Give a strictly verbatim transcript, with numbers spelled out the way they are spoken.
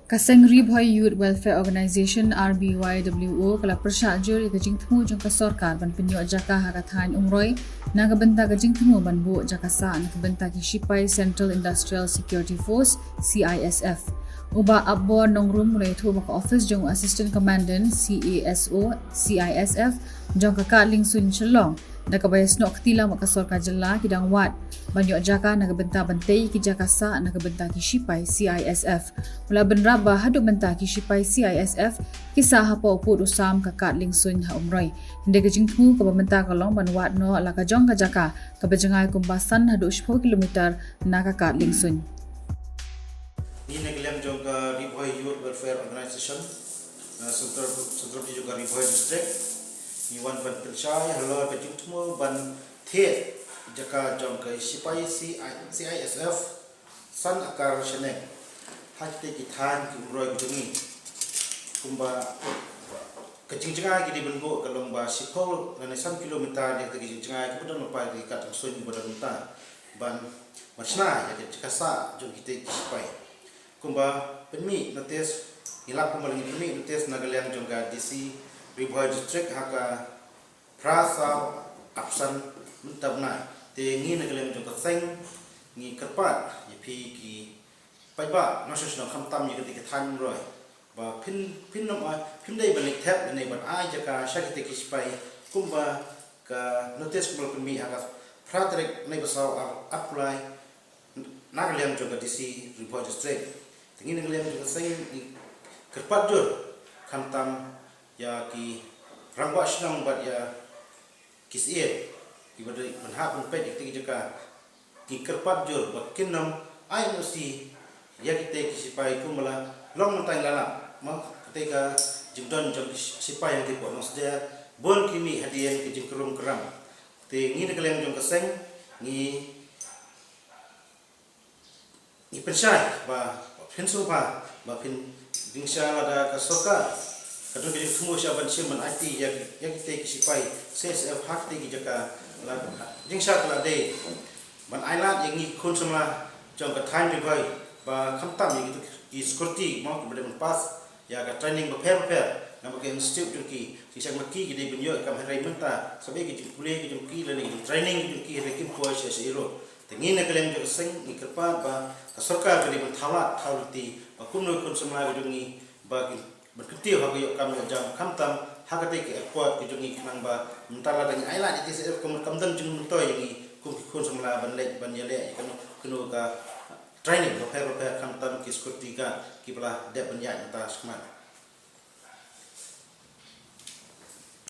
Ka seng Ri Bhoi Youth Welfare Organisation, R B Y W O, ka la pyrshah jur ïa ka jingthmu jong ka sorkar ban pynïoh jaka ha ka thaiñ Umroi na ka bynta ka jingthmu ban buh jaka sah na ka bynta ki shipai Central Industrial Security Force, C I S F. U Bah Apbor Nongrum u la ïathuh ba ka ophis jong u Assistant Commandant, C A S O, C I S F, jong ka Kad Liengsuin Shillong, da kaba ïasnoh kti lang bad ka sorkar jylla, ki dang wad ban ïoh jaka na ka bynta ban tei ki jaka sah na ka bynta ki shipai C I S F. U la bynrap ba haduh mynta ki shipai C I S F ki sah hapoh u pud u sam ka Kad Liengsuin ha Umroi. Hynrei ka jingthmu kaba mynta ka long ban wad noh la ka jong ka jaka kaba jngai kumba san haduh shiphew kilometer na ka Kad Liengsuin. Ngi na ka liang jong ka Ri Bhoi Youth Welfare Organisation, uh, Central, Central District jong ka Ri Bhoi District, ngi wan ban pynshai halor ka jingthmu ban thied jaka jong ka shipai C I, C I S F san akar shaneng ha kitei ki thaiñ ki Umroi ki jong ngi. Kumba ka jingjngai ki dei ban buh ka long ba shiphew lane san kilometer ïa kitei ki jingjngai kiba don lypa ïa ki Kad Liengsuin ba don mynta ban, ban shna ïa ka jaka sah jong kitei ki shipai. Kumba pynmih notice, ngi lap kumba la ngi pynmih notice na ka liang jong ka D C Ri Bhoi District ha ka phra saw arphew san mynta u bnai. Te ngi na ka liang jong ka seng ngi kyrpad ïa phi ki paidbah nongshong shnong khamtam ïa kitei ki thaiñ Umroi ba phin, phin nym ai, phim dei ban leit thep lane ban ai jaka sha kitei ki shipai kumba ka notice kumba la pynmih ha ka phra tarik bnai ba saw ar, arphew lai, na ka liang jong ka D C Ri Bhoi District. Te ngi na ka liang jong ka seng ngi kyrpad jur khamtam ïa ki rangbah shnong bad ïa ki syiem kiba dei ban hap ban peit ïa kitei ki jaka. Ngi kyrpad jur ba kin nym ai N O C ïa kitei ki shipai kumba la long mynta ngi la lap, mo, kitei ka jingdon jong ki shipai hangtei hapoh Nongsder, bun ki mih hadien ki jingkrum kram. Te ngi na ka liang jong ka seng ngi ngi pynshai ba, ba phin sngewbha ba phin jingshisha lada ka sorkar ka don ka jingthmu shisha ban shim ban aiti ïa, ïa kitei ki shipai C I S F ha kitei ki jaka, la jingshisha ka la dei ban ai lad ïa ngi ki khun samla jong ka thaiñ Ri Bhoi ba khamtam ïa kitei ki security, mo, kiba dei ban pass ïa ka training bapher bapher na ka institute jong ki. Jingshisha ma ki ki dei ban ïoh kam, hynrei mynta sa beit ki jingpule ki jong ki lane ki jingtraining ki jong ki, hynrei kim poi sha sha iro. Te ngi na ka liang jong ka seng ngi kyrpad ba ka sorkar ka dei ban thaw lad thaw lynti ba kumno ki khun samla ki jong ngi ba kin ban kyntiew ha ka ïoh kam ïoh jam, khamtam ha katei ka airport ki jong ngi, khnang ba mynta lada ngi ai lad ïa ki C I S F kam, kam don jingmyntoi ïa ngi kum ki khun samla ban leit ban ïaleh ïa kano kano ka training bapher bapher, khamtam ki security guard kiba la dep ban ïaid mynta shakhmat.